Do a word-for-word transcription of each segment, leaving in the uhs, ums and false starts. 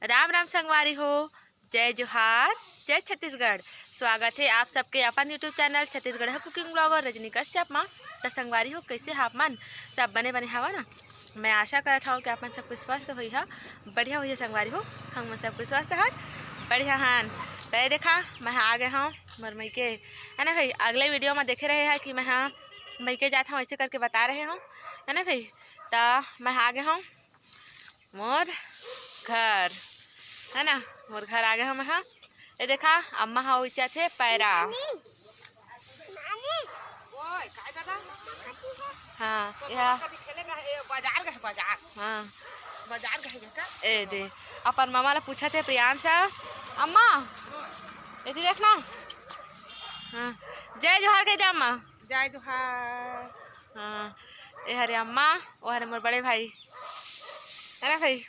राम राम संगवारी हो, जय जोहार, जय छत्तीसगढ़। स्वागत हे आप सबके अपन YouTube channel Chhattisgarh cooking blogger Rajni Kashyap मा। त संगवारी हो, कइसे हा आप मन? सब बने बने हवा ना? मैं आशा करत हव कि आप मन सब कुछ स्वस्थ होई हा, बढ़िया होई हा संगवारी हो। हम मन सब कुछ स्वस्थ हन, बढ़िया हन। त ये देखा, मैं आ गे हव मोर मइके, है ना भाई? अगले वीडियो में देखे रहे हा कि मैं हा मइके जात हव, ऐसे करके बता रहे हव, है ना भाई? त मैं आ गे हव मोर घर, है ना, मोर घर आ गे हव मैं हा। ये देखा, अम्मा हा उइचा थे पैरा। हाँ, ये हा। बाजार गए, बाजार। हाँ। बाजार गए बेटा। ए दे, अपन मामा ला पूछा थे प्रियांशा। अम्मा, ये देखना। हाँ, जय जोहार कह दे अम्मा। जय जोहार। हाँ, ये हरे अम्मा, वो हरे मोर बड़े भाई, है ना भाई?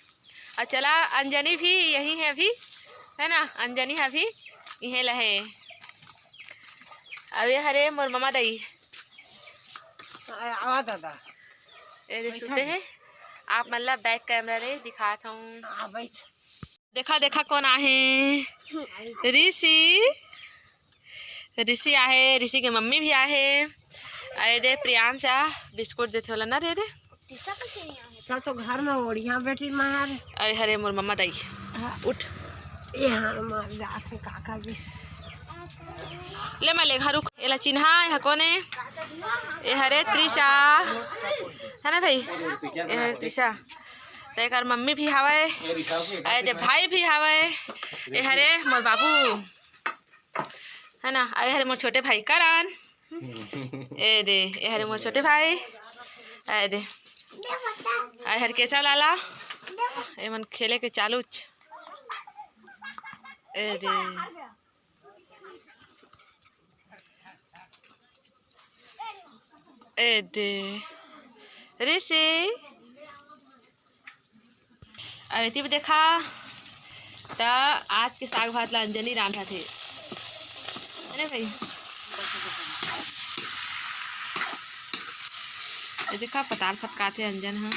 और चला, अंजनी भी यही है अभी, है ना? अंजनी अभी इहे लहे। अब ये हरे मोर ममा दाई। आवा दादा। ये दे सुते हे। आप मन ला बैक कैमरा ले दिखात हूँ। देखा, देखा कोन आहे। ऋषि। ऋषि आहे, ऋषि के मम्मी भी आहे। अरे दे, प्रियांश आ, बिस्कुट देथे वाला ना रे दे। चल तो घर में ओढ़िया बेटी मार। अरे हरे मोर मम्मा दाई। हाँ। उठ। ये हाँ मार जात है काका जी। ले मैं ले घर रुक। एला चिन्हा, एहा कोने? ए हरे त्रिशा। है ना भाई? ए हरे त्रिशा। त एकर मम्मी भी हवय, अरे दे भाई भी हवय। ए हरे मोर बाबू, है ना? अरे हरे मोर छोटे भाई करण। ए दे, ए हरे मोर छोटे भाई। ए दे, ए हरे केशव लाला। ए मन खेले के चालूच। ए दे। ए दे। ऋषि। अब एती भी देखा, त आज के साग भात ला अंजनी रांधा थे। अरे भाई, ये देखा, पताल फटकाथे अंजन ह।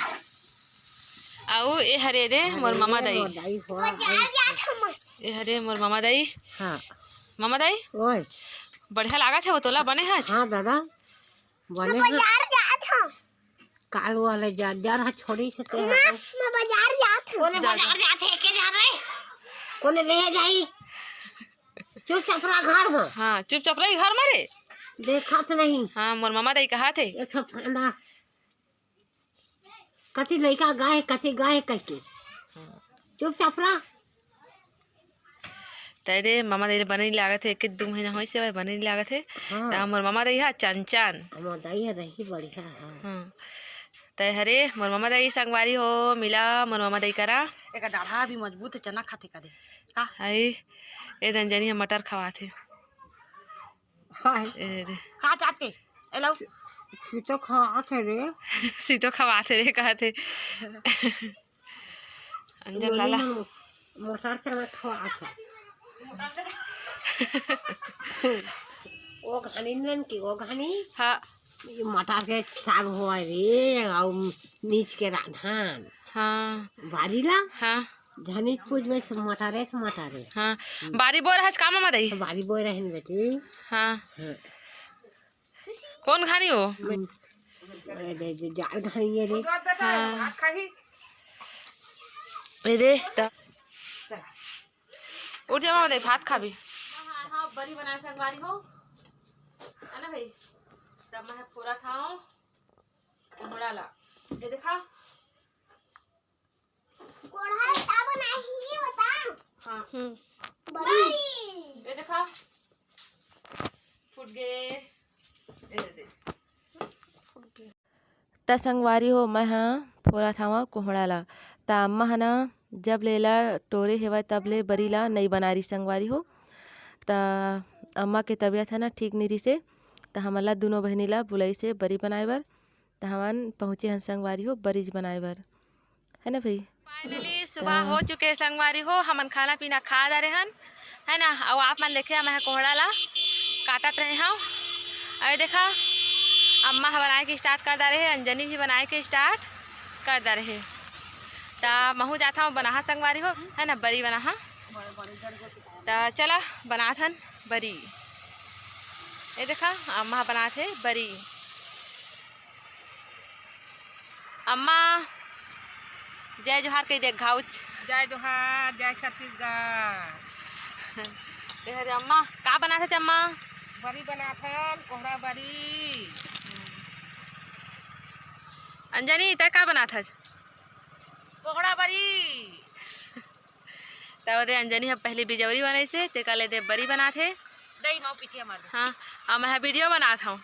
अउ ए हरे दे मोर ममा दाई। ए हरे मोर ममा दाई। हाँ। ममा दाई? ओए। बढ़िया लागत हे वो तोला, बने हच? हाँ दादा, बने हच। काल वाले जा, जा रहा छोड़ी से ते। मैं बाजार जात हूँ। कोने बाजार जात है, के जा रहे? कोने ले जाई? चुपचाप रह घर में। हाँ, चुपचाप रही घर में रे। देखत नहीं। हाँ, मोर ममा दाई कहा थे। एक ठो फांदा। कथी लइका गाय, कथी गाय कह के। चुपचाप रह। तै दे, ममा दाई बने नहीं लागत हे, एक दू महीना होइस हे, बने नहीं लागत हे। हाँ। त मोर ममा दाई हा चंचन। ममा दाई हा रही बढ़िया, हाँ। हाँ। तै हरे, मोर ममा दाई संगवारी हो, मिला, मोर ममा दाई करा। एक डाढ़ा भी मजबूत हे, चना खाथे का दे। का? हाय, ए दंजनी हा मटर खवाथे। हाय। ए दे। खा चाप के, ए लाओ। सीतो खवाथे रे। सीतो खवाथे रे, कहथे। अंजन लाला। मोटर से मत खवाथे। ओ घानी नन की, ओ घानी। हाँ। ये मटर के साग होय रे, अउ नीच के रांधन। हाँ। बारी ला? हाँ। धनिक पूज में से मटरे से मटरे। हाँ। बारी बोय रहच का ममा दाई? बारी बोय रहन बेटी। हाँ। हाँ। कौन घानी हो? अरे दे, दे, जाड़ घानी है रे। हाँ। ए दे, त। उठ जा ममा दाई, भात खाबी। हाँ, हाँ, बरी बनाए संगवारी हो। है ना भाई? तब मैं फोरा था कोहड़ा ला। ये देखा। कोहड़ा का बनाई बता। हाँ। हम्म। बरी। ये देखा। फूट गए। ये दे। त संगवारी हो, मैं हा फोरत हवं कोहड़ा ला। त अम्मा ह ना जब ले एला टोरे हेवय, तब ले बरी ला नइ बनाय रिस संगवारी हो। त अम्मा के तबियत ह ना ठीक नइ रिसे, त हमन ला दुनों बहिनी ला बुलाइसे बरी बनाए बर। त हमन पहुँचे हन संगवारी हो बरीज बनाए बर, है ना भाई? फाइनली सुबह हो चुके हे संगवारी हो, हमन खाना पीना खा डारे हन, है ना। अउ आप मन देखे, मैं कोहड़ा ला काटत रहे हव। अउ ये देखा, अम्मा ह बनाए के स्टार्ट कर डारे हे, अंजनी भी बनाए के स्टार्ट कर डारे हे। त महूँ जात हँव बनाहा संगवारी हो, है ना, बरी बनाहा। त चला बनात हन बरी। ये देखा, अम्मा बनात हे बरी। अम्मा, जय जोहार कहि दे घाउच। जय जोहार, जय छत्तीसगढ़। ए हरे अम्मा, का बनात हच अम्मा? बरी बनात हन, कोहड़ा बरी। अंजनी, तैं का बनात हच? कोहड़ा बरी। त ओदे अंजनी ह पहिली बिजौरी बनाइस हे, तेकर ले दे बरी बनात हे। दई माँ पीछे हमार दे। हाँ, अब मैं video बनात हँव।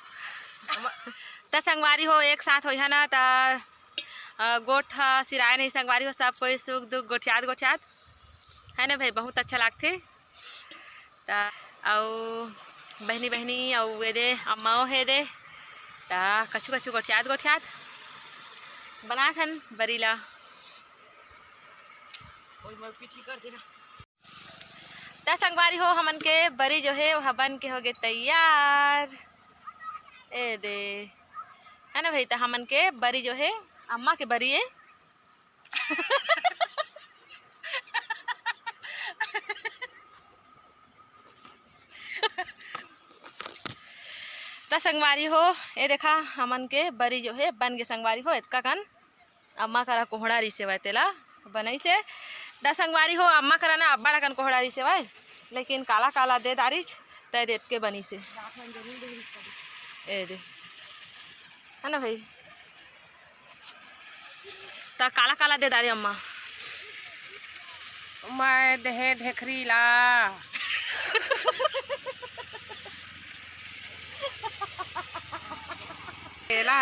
त संगवारी हो, एक साथ होइहा ना, त, अ, गोठ ह सिराय नहीं संगवारी हो, सब कोई सुख दुख गोठियात गोठियात, है ना भाई, बहुत अच्छा लागथे। त अउ बहिनी बहिनी अउ एदे अम्माओ हे दे, त कछु कछु गोठियात गोठियात बनात हन बरी ला। ओई मोर पीठी कर देना। त संगवारी हो, हमन के बरी जो हे, ओहा बन के होगे तैयार। ए दे, है ना भाई, त हमन के बरी जो हे, अम्मा के बरी ए। त संगवारी हो, ए देखा, हमन के बरी जो हे, बन के संगवारी हो, एतका कन अम्मा करा कोहड़ा रिसे वाय तेला बनाइस हे। त संगवारी हो, अम्मा करा ना अब्बड़ अकन कोहड़ा रिसे वाय, लेकिन काला काला दे दारिच, तै देत के बनिस हे। ए दे, है ना भाई? त काला काला दे दारे अम्मा? मैं देहे ढेखरी ला। एला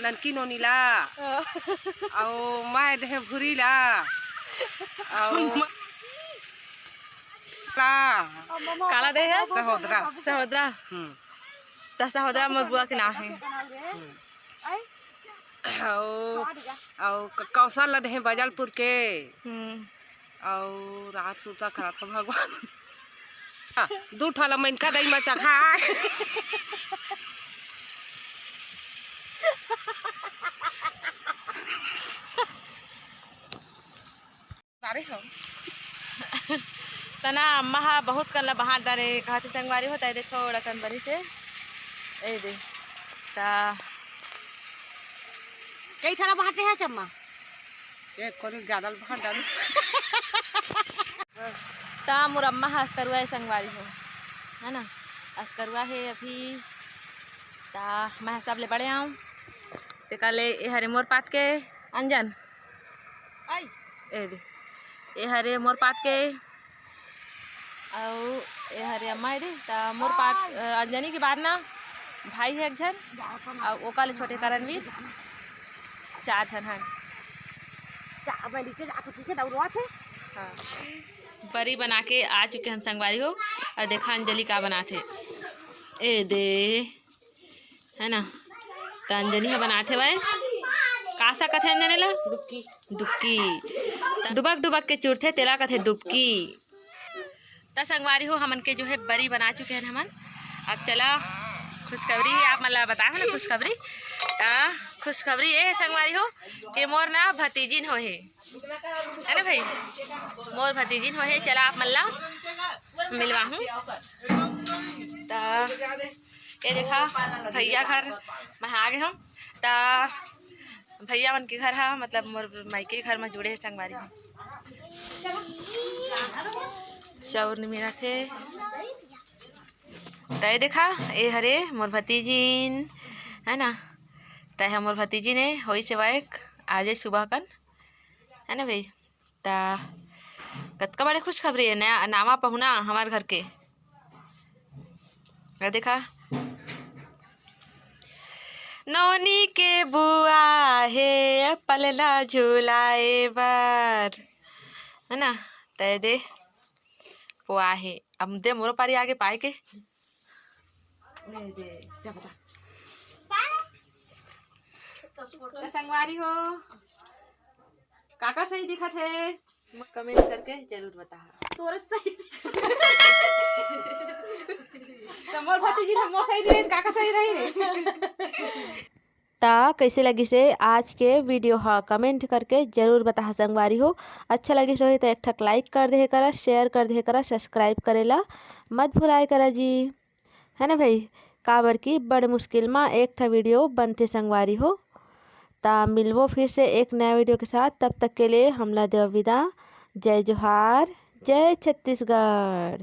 ननकी नोनी ला। हाँ। अउ मैं देहे भूरी ला। अउ ला। काला दे हे? सहोदरा। सहोदरा। हम्म। त सहोदरा मोर बुआ के नाम हे। हम्म। अउ, अउ क-, कौशल ल देहे बजलपुर के। हम्म। अउ रात सुरता करत हो भगवान। दू ठा ल मैनका दई म चघा। डारे हो। तना अम्मा हा बहुत कन ला बहार डारे, कहत हे संगवारी हो, तै दे थोड़ा कन बनी से। ए दे। ता कई थारा बहाते हैं चम्मा? एक कोरी ज्यादा बहार डारे। ता मोर अम्मा हा अस्करुआ हे संगवारी हो, है ना? अस्करुआ हे अभी। ता मैं सबले बड़े आऊँ। तेका ले ए हरे मोर पात के अंजन। आई। ए दे, ए हरे मोर पात के, अउ ए हरे अम्मा ए दे। त मोर पात, आई। अ, अंजनी के बाद ना भाई हे एक झन, अउ ओकर ले छोटे करणवीर, चार झन हन। जा, मैं नीचे जात हूँ, ठीक है, दौड़वा थे। हाँ। बरी बना के आ चुके हन संगवारी हो, अउ देखा अंजलि का बनाथे। ए दे। है ना? त अंजनी ह बनात हवय। का साग कथे अंजनी ला? डुबकी। डुबकी। त डुबक डुबक के चुरथे, तेला कथे डुबकी। त संगवारी हो, हमन के जो है बरी बना चुके हैं हमन। अब चला खुशखबरी, आप मन ला बताए हो ना खुशखबरी। त खुशखबरी ये है संगवारी हो कि मोर ना भतीजिन हो है, है ना भाई? मोर भतीजिन हो है, चला आप मन ला मिलवाहूँ। त ये देखा, भैया घर मैं आ गे हूँ। त भैया मन के घर हा, मतलब मोर मायके घर में जुड़े है संगवारी हो। चाउर निमेरा थे। त ये देखा, ये हरे मोर भतीजिन, है ना? त ये मोर भतीजिन है, होई सेवा एक, आ जाए सुबह कन, है ना भाई? त कतका बड़े खुशखबरी है, नया, नावा पहुना हमार घर के। अउ देखा, नोनी के बुआ हे पलना झुलाए बर, है ना? तय दे, वो आहे। अब दे मोरो पारी आगे पाए के। ए दे, जा बता। त संगवारी हो, काकर सही दिखत हे? कमेंट करके जरूर बताहा। तोर सही। त मोर भतीजी ह मोर सही नहीं, काकर सही रही रे? ता कैसे लगिस हे आज के वीडियो ह, कमेंट करके जरूर बताहा संगवारी हो। अच्छा लगिस होही त एक ठक लाइक कर देहे करा, शेयर कर देहे करा, सब्सक्राइब करे ला मत भुलाए करा जी, है ना भाई? काबर कि बड़ मुश्किल मा एक ठा वीडियो बनथे संगवारी हो। ता मिलबो फिर से एक नया वीडियो के साथ, तब तक के लिए हमला देव विदा। जय जोहार, जय छत्तीसगढ़।